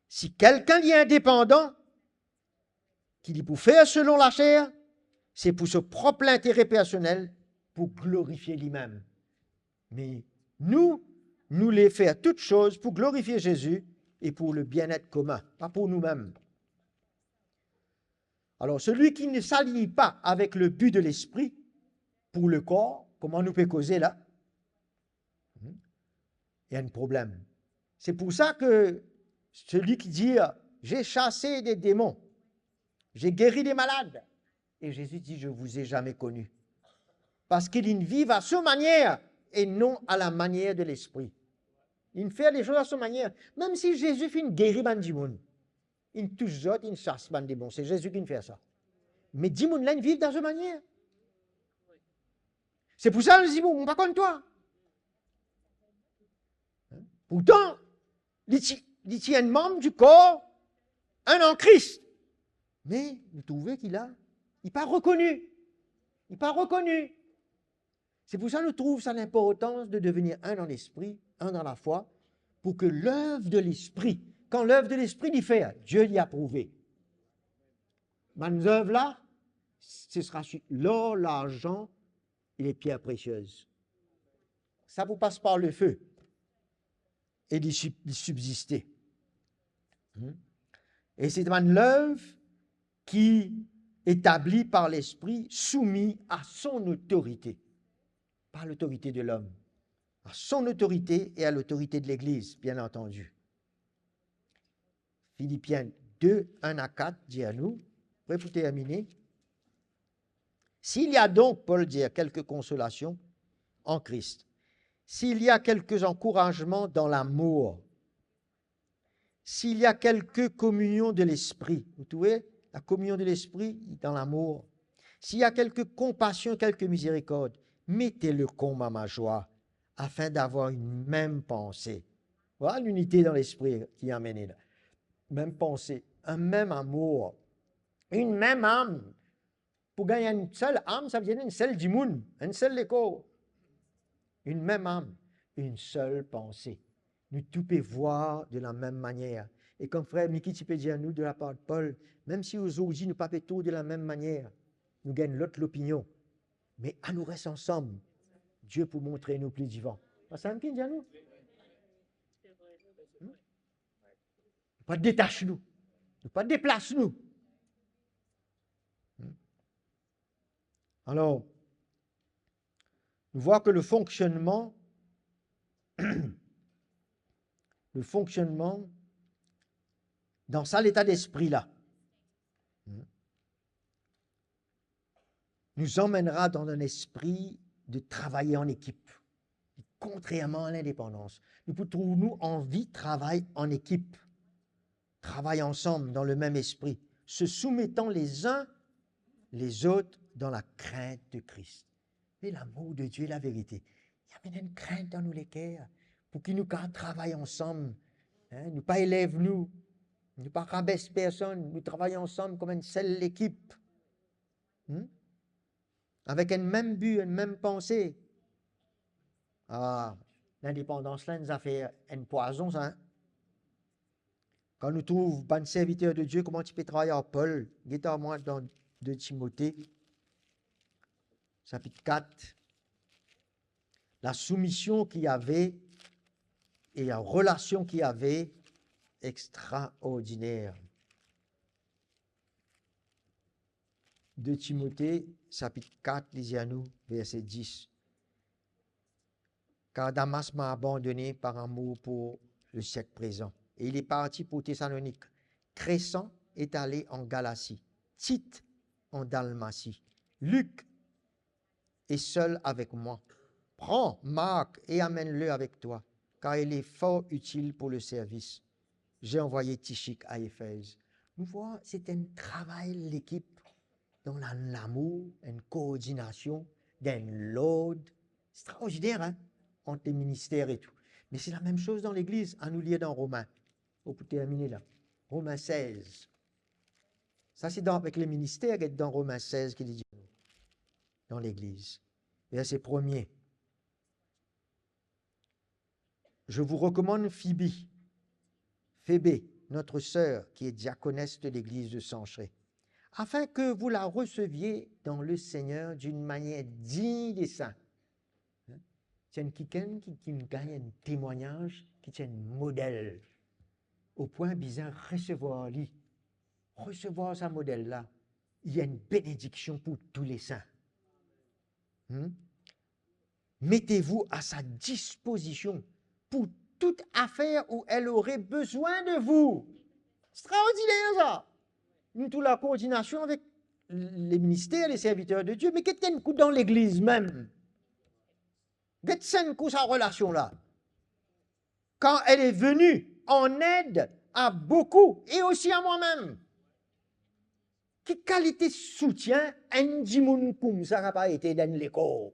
Si kelkenn li indepandan, ki li pou fer selon laser, se pou so prop lintere personel, pou glorifie limem. Me nou, nou le fer tou soz pou glorifie Zezi e pou le bien-être commun, pa pou noumem. Alors, celui qui ne s'aligne pas avec le but de l'esprit pour le corps, kouma nou pe koze la, hmm, il y a un problème. C'est pour ça que celui qui dit, j'ai chassé des démons, j'ai guéri des malades, et Jésus dit, je vous ai jamais connu. Parski li viv a so manier e non a la manier de Lespri. Li fer lezot a so manier. Mem si Zezi finn geri bann dimoun, inn tous zot, inn sas bann demon. Se Zezi ki fer sa. Me dimoun la inn viv dan so manier. Se pou sa li dir, mo pa konn twa. Pourtan, li ti, li ti enn manm di kor, enn an Kris. Me nou trouve ki la, li pa rekoni. Li pa rekoni. Se pou sa nou trouv sa linportans de devenir enn dan Lespri, enn dan lafwa, pou ki lev de Lespri, kan lev de Lespri li fer, Die li aprouve. Bann zev la, ce sera sur l'or, l'argent et les pierres précieuses. Sa pou pas par lefe e li sib-, li sibziste. Hmm? E se bann lev ki etabli par Lespri, soumis à son autorité. Pas l'autorité de l'homme, à son autorité et à l'autorité de l'Église, bien entendu. Filipien de, enn a kat dir nou, pre pou termine, s'il y a donc, Paul dit, quelque consolation en Christ, s'il y a quelques encouragements dans l'amour, s'il y a quelque communion de l'esprit, vous trouvez, la communion de l'esprit dans l'amour, s'il y a quelque compassion, quelque miséricorde, mettez le comble à ma joie, afin d'avoir une même pensée. Voilà l'unité dans l'esprit ki amenn la. Mem panse, enn mem amour, enn mem am. Pou gagn enn sel am, sa vedir enn sel dimoun, enn sel lekor. Enn mem am, enn sel panse. Nou tou pe vwar de la mem manier. E kom frer Miki ti pe dir nou de lapar Pol, mem si ozordi nou pa pe trouv de la mem manier, nou gagn lot lopinion, me anou res ansam, Die pou montre nou pli divan. Pa sa ki dir nou? Hmm? Nou pa detas nou. Nou pa deplas nou. Hmm? Alors, nous voyons que le fonctionnement, le fonctionnement dans ça, l'état d'esprit là, hmm, nous emmènera dans un esprit de travailler en équipe, contrairement à l'indépendance. Nou pou trouv nou anvi travay an ekip, travay ansam dan lemem espri, se soumettant les uns les autres dans la crainte de Christ. E lamour de Die, laverite, li amenn enn krint dan nou leker, pou ki nou kapav travay ansam, hein, nou pa elev nou, nou pa rabes personn, nou travay ansam kom enn sel lekip. Hmm? Avek enn mem bi, enn mem panse. Ah, lindepandans la, enn zafer, enn pwazon sa, hein? Kan nou trouv bann serviter de Die, kouma ti pe travay ar Pol, get ar mwa dan de Timote, sapit kat, la soumision ki ave e la relasion ki ave, extraordiner. De Timote, sapit kat, li dir nou, verse dis. Car Damas m'a abandonné par amour pour le siècle présent, et il est parti pour Thessalonique. Crescens est allé en Galatie, Tite en Dalmatie. Luc est seul avec moi. Prends Marc et amène-le avec toi, car il est fort utile pour le service. J'ai envoyé Tichik à Éphèse. Nou vwar, se enn travay lekip, dan la, lamour, enn koordinasion, dan enn lord. Extraordiner, hein, ant le minister e tou. Me se lamem soz dan legliz. Anou lir dan Romin. Pou termine la. Romin sez. Sa se dan, avek le minister, get dan Romin sez ki li dir dan legliz. Verse premie. Je vous recommande Phoebe, Phébé, notre sœur, qui est diaconesse de l'église de Cenchréae, afin que vous la receviez dans le Seigneur d'une manière digne des saints. Hein? Ti enn kikenn ki, ki gagn enn temwagnaz, ki ti enn model. Opwin bizin resevwar li. Resevwar sa model la, li enn benediksion pou tou le sin. Hmm? Mettez-vous à sa disposition pour toute affaire où elle aurait besoin de vous. Extraordiner sa. Nou tou la koordinasion avek le minister, le serviter de Die, me get enn kou dan legliz mem. Get enn kou sa relasion la. Car elle est venue en aide à beaucoup et aussi à moi-même. Ki kalite soutien enn dimoun koumsa kapav ete dan enn lekor?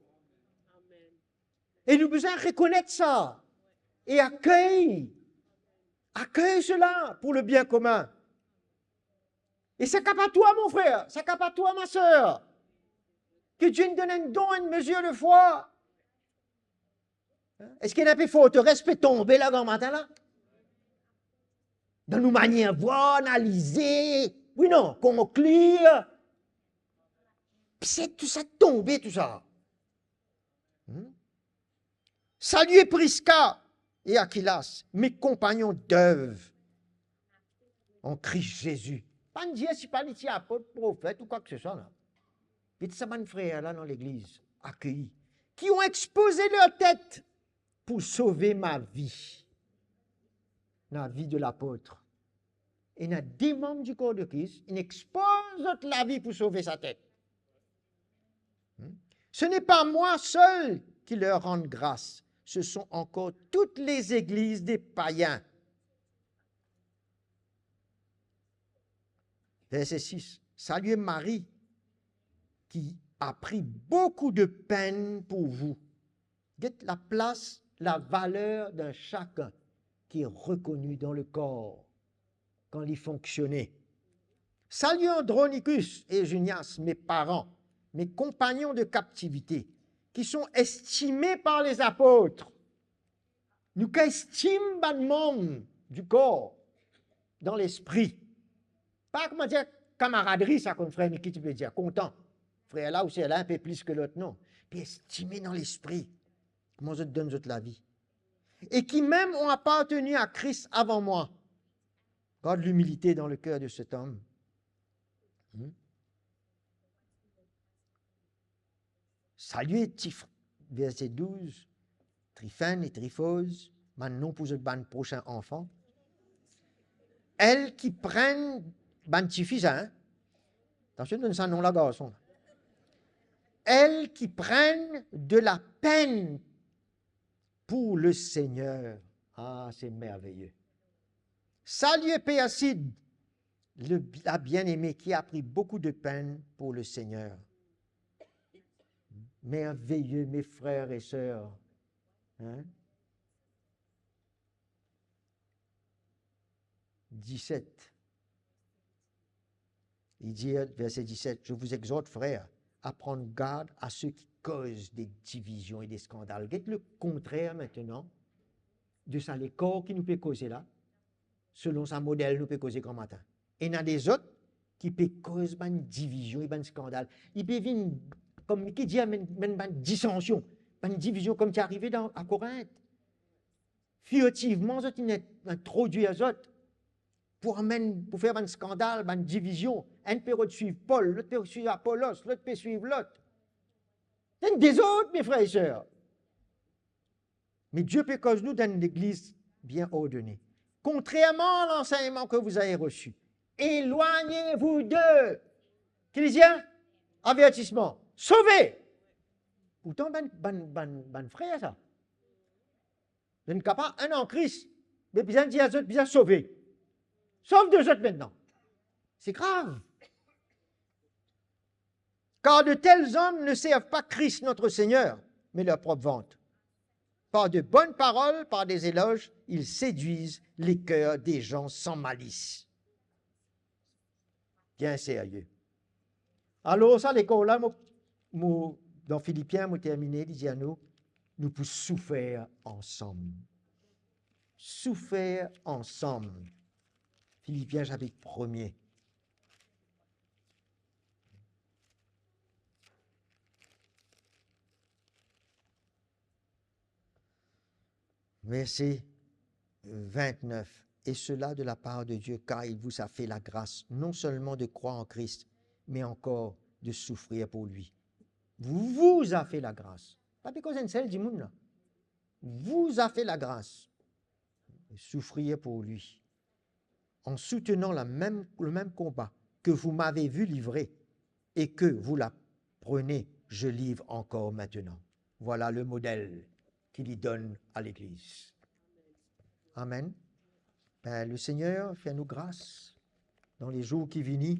E nou bizin rekonet sa e akey, akey sela pour le bien commun. E sa kapav twa, mon frer, sa kapav twa, ma ser. Que Dieu nous donne un don, une mesure de foi. Eski ena pe forteres pe tonbe la, gramatin la? Dan nou manier vwar, analize, Wi, non, konklir. Pse, tou sa tonbe, tou sa. Hmm? Saluez Prisca et Aquilas, mes compagnons d'œuvre en Christ Jésus. Pa'nn dir si pa li ti apot, profet ou kwa ki se swa la. Get sa bann frer la dan legliz, akeyi, qui ont exposé leur tête pour sauver ma vie. La vie de l'apôtre. Ena de manm di kor de Kris, inn expoz zot lavi pou sove sa tet. Hmm? Ce n'est pas moi seul qui leur rends grâce, ce sont encore toutes les églises des païens. Verset six. Saluez Marie, qui a pris beaucoup de peine pour vous. Get laplas, lavaler dan sakenn ki rekoni dan lekor kan li fonksione. Saluez Andronicus et Junias, mes parents, mes compagnons de captivité, qui sont estimés par les apôtres. Nou kapav estim bann manm di kor dan lespri. Pa kouma dir kamaradri, sa konn frer Miki ti pe dir, kontan. Frer la ou ser la inpe plis ki lot, non. Pe estime dan lespri kouma zot donn zot lavi. Et qui même ont appartenu à Christ avant moi. Garde l'humilité dans le cœur de cet homme. Hmm? Saluez Tif-, verset douze, Tryphène et Tryphosa, bann nom pou zot bann prosin anfan. Elles qui prennent, bann tifi sa, hein? Atansion, donn sa nom la garson. Elles qui prennent de la peine pour le Seigneur. Ah, c'est merveilleux. Saluez Persis, le, la bien-aimée qui a pris beaucoup de peine pour le Seigneur. Merveilleux, mes frères et sœurs. Hein? Dix-sept. Li dir, verset dix-sept, je vous exhorte, frères, à prendre garde à ceux qui causent des divisions et des scandales. Get le contraire maintenant de sa lekor ki nou pe koze la, selon sa model nou pe koze gramatin. Ena dezot ki pe koz bann divizion e bann skandal. Li pe vinn, kouma ki dir, amenn, amenn bann disansion, bann divizion kouma ti arive dan, a Korint. Furtivman, zot inn introdwir zot pou amenn, pou fer bann skandal, bann divizion. Enn pe rod swiv Pol, lot pe swiv Apolos, lot pe swiv lot. Enn dezord, mes frères et sœurs. Me Die pe koz nou dan enn legliz bien ordone. Contrairement à l'enseignement que vous avez reçu, éloignez-vous d'eux. Ki li dir? Avertisman. Sove. Pourtan, bann, bann, bann, bann frer sa. Zot inn kapav enn an Kris, me bizin dir zot bizin sove. Sov de zot mintnan. Se grav. Car de tels hommes ne servent pas Christ notre Seigneur, mais leur propre ventre. Par de bonnes paroles, par des éloges, ils séduisent les cœurs des gens sans malice. Bien serye. Alor, sa lekor la, mo, mo, dan Filipien, mo termine, li dir nou, nou pou soufer ansam. Soufer ansam. Filipien, sapit premie. Verset vingt-neuf. Et cela de la part de Dieu, car il vous a fait la grâce non seulement de croire en Christ, mais encore de souffrir pour lui. Vous, vous a fait la grâce. Pa pe koz enn sel dimoun la. Vous a fait la grâce. Souffrir pour lui. En soutenant la même, le même combat que vous m'avez vu livrer et que vous l'apprenez, je livre encore maintenant. Voilà le modèle qu'il y donne à l'Église. Amen. Ben, le Seigneur fer nou gras dan lezour ki vini.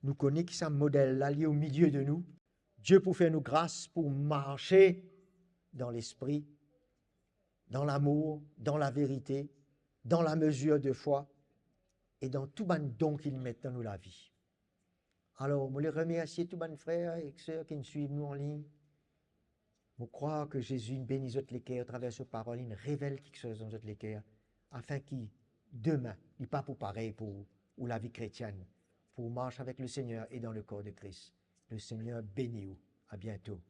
Nou kone ki sa model la, li o milie de nou. Die pou fer nou gras pou marse dan lespri, dan lamour, dan laverite, dan lamezir de fwa e dan tou bann don ki li met dan nou lavi. Alor, mo le remersie tou bann frer ek ser ki swiv nou anlign. Mo krwar ki Zezi inn beni zot leker atraver so parol, inn revel kiksoz dan zot leker, afin ki demin, li pa pou parey pou ou lavi kretienn. ou mars avek Lesegner e dan lekor de Kris. Lesegner beni ou. A biento.